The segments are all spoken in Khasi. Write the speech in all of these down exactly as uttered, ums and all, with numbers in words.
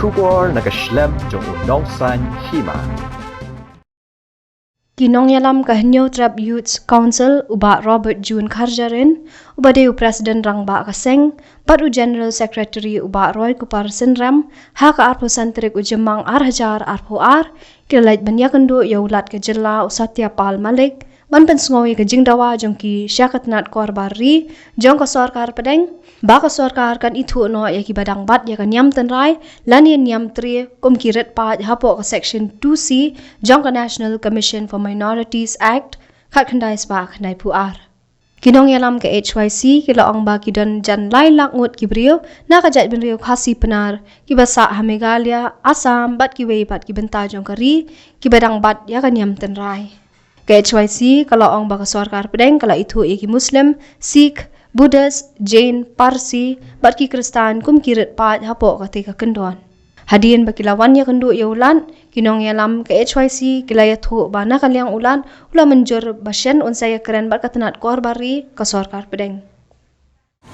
Khubor na ka shlem jong u Nongsaiñ Hima. Ki nongïalam ka Hynñiewtrep Youth Council, u Bah Robert June Kharjahrin, uba dei u President Rangbah ka seng, bad u General Secretary, u Bah Roy Kupar Synrem, ha ka arphew san tarik u Jymmang ar hajar arphew ar, ki la leit ban ïakynduh ïa u Lat ka jylla, u Satya Pal Malik, ban pynsngew ïa ka jingdawa jong ki sha ka tnat korbar ri jong ka sorkar pdeng, ba ka sorkar kan ithuh noh ïa kiba dang bat ïa ka niam tynrai lane niam tre kum ki rit paid hapoh ka Section two C jong ka National Commission for Minorities Act khatkhyndai spah khyndaiphew ar. Ki nongïalam ka H Y C ki la ong ba ki don jan lai lak ngut ki briew na ka jaitbynriew Khasi Pnar kiba sah ha Meghalaya, Assam bad kiwei pat ki bynta jong ka ri kiba dang bat ïa ka niam tynrai. Ka H Y C ka la ong ba ka sorkar pdeng ka la ithuh ïa ki Muslim, Sikh, Buddhist, Jain, Parsi bad ki Khristan kum ki rit paid hapoh katei ka kyndon. Hadien ba ki la wan ïakynduh ïa u Lat, ki nongïalam ka H Y C ki la ïathuh ba na ka liang u Lat u la mynjur ba shen un sa ïakren bad ka tnat korbar ri ka sorkar pdeng.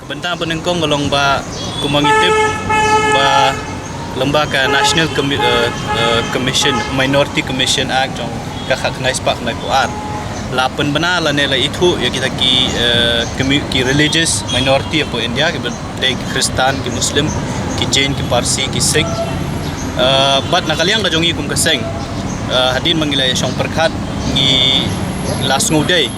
Ka bynta ba nyngkong ka long ba kumba ngi tip ba lyngba ka National Commi-, eh, eh, Commission, Minority Commission Act jong ka khatkhyndai spah khyndaiphew ar, la pynbna lane la ithuh ïa kita ki, eh, commu-, ki religious minority hapoh India, kiba dei ki Khristan, ki Muslim, ki Jain, ki Parsi, ki Sikh. Eh, bad na ka liang ka jong ngi kum ka seng, eh, hadien ba ngi la ïashong pyrkhat, ngi la sngewdei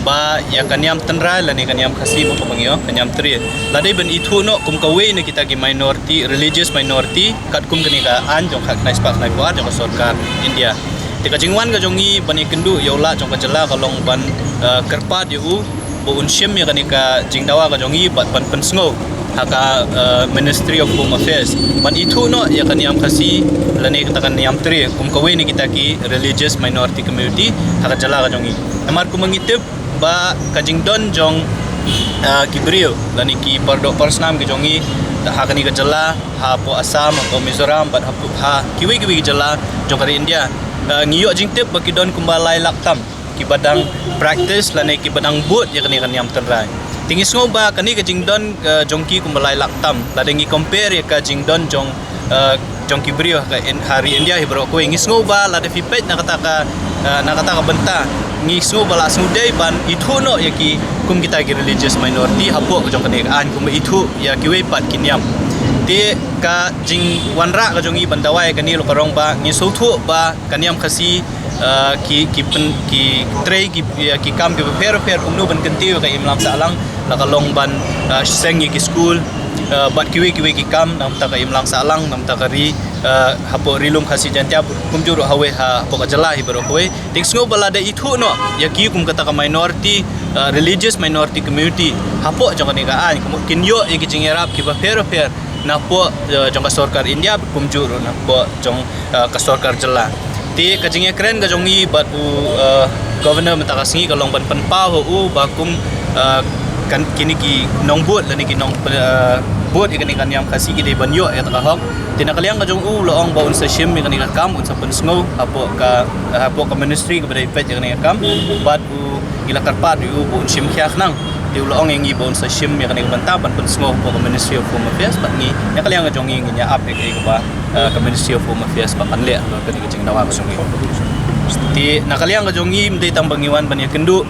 ba ïa ka niam tynrai lane ka niam Khasi, mo, kumba ngi ong, ka niam tre, la dei ban ithuh noh kum kawei na kita ki minority, religious minority, katkum kane ka aiñ jong khatkhyndai spah khyndaiphew ar jong ka sorkar India. Te ka jingwan ka jong ngi ban ïakynduh ïa u Lat jong ka jylla ka long ban, eh, kyrpad ïa u ba un shim ïa kane ka jingdawa ka jong ngi bad ban pynsngew ha ka, eh, Ministry of Home Affairs ban ithuh noh ïa ka niam Khasi lane kata ka niam tre kum kawei na kita ki religious minority community ha ka jylla ka jong ngi. Namar kumba ngi tip ba ka jingdon jong, ah, ki briew lane ki pardoh parsnam ki jong ngi ha kane ka jylla, hapoh Assam, hapoh Mizoram bad hapoh, ha kiwei kiwei ki jylla jong ka ri India, ah, ngi ïoh jingtip ba ki don kumba lai lak tam kiba dang practice lane kiba dang bud ïa kane ka niam tynrai. Te ngi sngew ba kane ka jingdon, ah, jong ki kumba lai lak tam, lada ngi compare ïa ka jingdon jong, ah, jong ki briew ha ka In-, ha ri India hi baroh kawei, ngi sngew ba lada phi peit na kata ka, ah, na kata ka bynta, ngi sngew ba la sngewdei ban ithuh noh ïa ki kum kita ki religious minority hapoh ka jong kane ka aiñ kumba ithuh ïa kiwei pat ki niam. Te ka jingwanrah ka jong ngi ban dawa ïa kane la ka long ba ngi sngewthuh ba ka niam Khasi, ah, ki, ki pyn-, ki trei ki, ïa ki kam kiba pher pher kumno ban kyntiew ïa ka imlang sahlang, la ka long ban, ah, seng ïa ki skul, ah, bad kiwei kiwei ki kam na ka bynta ka imlang sahlang, na ka bynta ka ri, ah, hapoh Ri Lum Khasi Jaiñtia, kumjuh ruh hawei ha, hapoh ka jylla hi baroh kawei. Te ngi sngew ba lada ithuh noh ïa ki kum kata ka minority, ah, religious minority community hapoh jong kane ka aiñ, kumno kin ïoh ïa ki jingïarap kiba pher pher napoh, eh, jong ka sorkar India, kumjuh ruh napoh jong, eh, ka sorkar jylla. Te ka jingïakren ka jong ngi bad u, eh, Governor mynta ka sngi ka long ban pynpaw ha u ba kum, eh, kan kine ki nongbud lane ki nong, eh, bud ïa kane ka niam Khasi ki dei ban ïoh ïa kata ka hok. Te na ka liang ka jong u la ong ba un sa shim ïa kane ka kam, un sa pynsngew hapoh ka, hapoh ka ministry kaba dei peit ïa kane ka kam. Bad u ngi la kyrpad ïa u ba un shim khia khnang. Te u la ong ïa ngi ba un sa shim ïa kane ka bynta ban pynsngew hapoh ka Ministry of Home Affairs bad ngi na ka liang ka jong ngi ngin ïa ap ïa kaei kaba, eh, ka Ministry of Home Affairs ba kan leh halor kane ka jingdawa ka jong ngi. Te na ka liang ka jong ngi ym dei tang ba ngi wan ban ïakynduh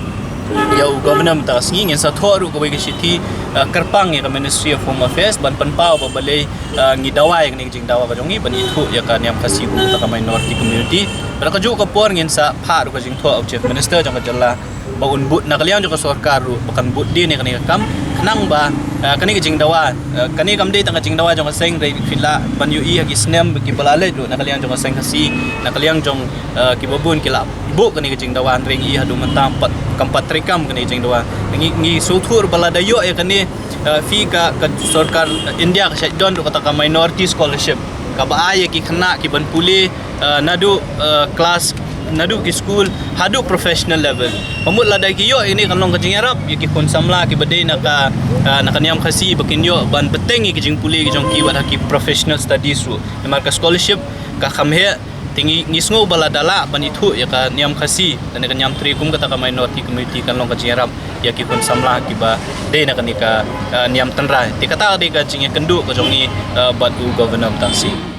ïa u Governor mynta ka sngi, ngin sa thoh ruh kawei ka shithi, eh, kyrpang ïa ka Ministry of Home Affairs ban pynpaw ba balei, eh, ngi dawa ïa kane ka jingdawa ka jong ngi ban ithuh ïa ka niam Khasi kum kata ka minority community. Bad ha kajuh ka por ngin sa phah ruh ka jingthoh ha u Chief Minister jong ka jylla ba un bud na ka liang jong ka sorkar ruh ba kan bud dien ïa kane ka kam, khnang ba, eh, kane ka jingdawa, eh, kane kam dei tang ka jingdawa jong ka seng, hynrei phi lah ban ïohi ha ki snem kiba la leit ruh na ka liang jong ka seng Khasi, na ka liang jong, eh, kiba bun ki la buh kane ka jingdawa, hynrei ngi haduh mynta pat kam pat treikam kane ka jingdawa. Ngi, ngi sngewthuh ba lada ïoh ïa kane, eh, phi ka, ka sorkar India ka shait don ruh kata ka minority scholarship kaba ai ïa ki khynnah ki ban pule, eh, naduh, eh, class, naduh ki skul haduh professional level. Ka mut lada ki ïoh ïa kane kan long ka jingïarap ïa ki khun samla kiba dei na ka, eh, na ka niam Khasi ba kin ïoh ban bteng ïa ki jingpule ki jong ki wat ha ki professional studies ruh. Namar ka scholarship ka kham heh. Te ngi, ngi sngew ba lada lah ban ithuh ïa ka niam Khasi lane ka niam Tre kum kata ka minority community kan long ka jingïarap ïa ki khun samla kiba dei na kane ka, eh, niam tynrai. Te kata ka dei ka jingïakynduh ka jong ngi, eh, bad u Governor mynta ka sngi.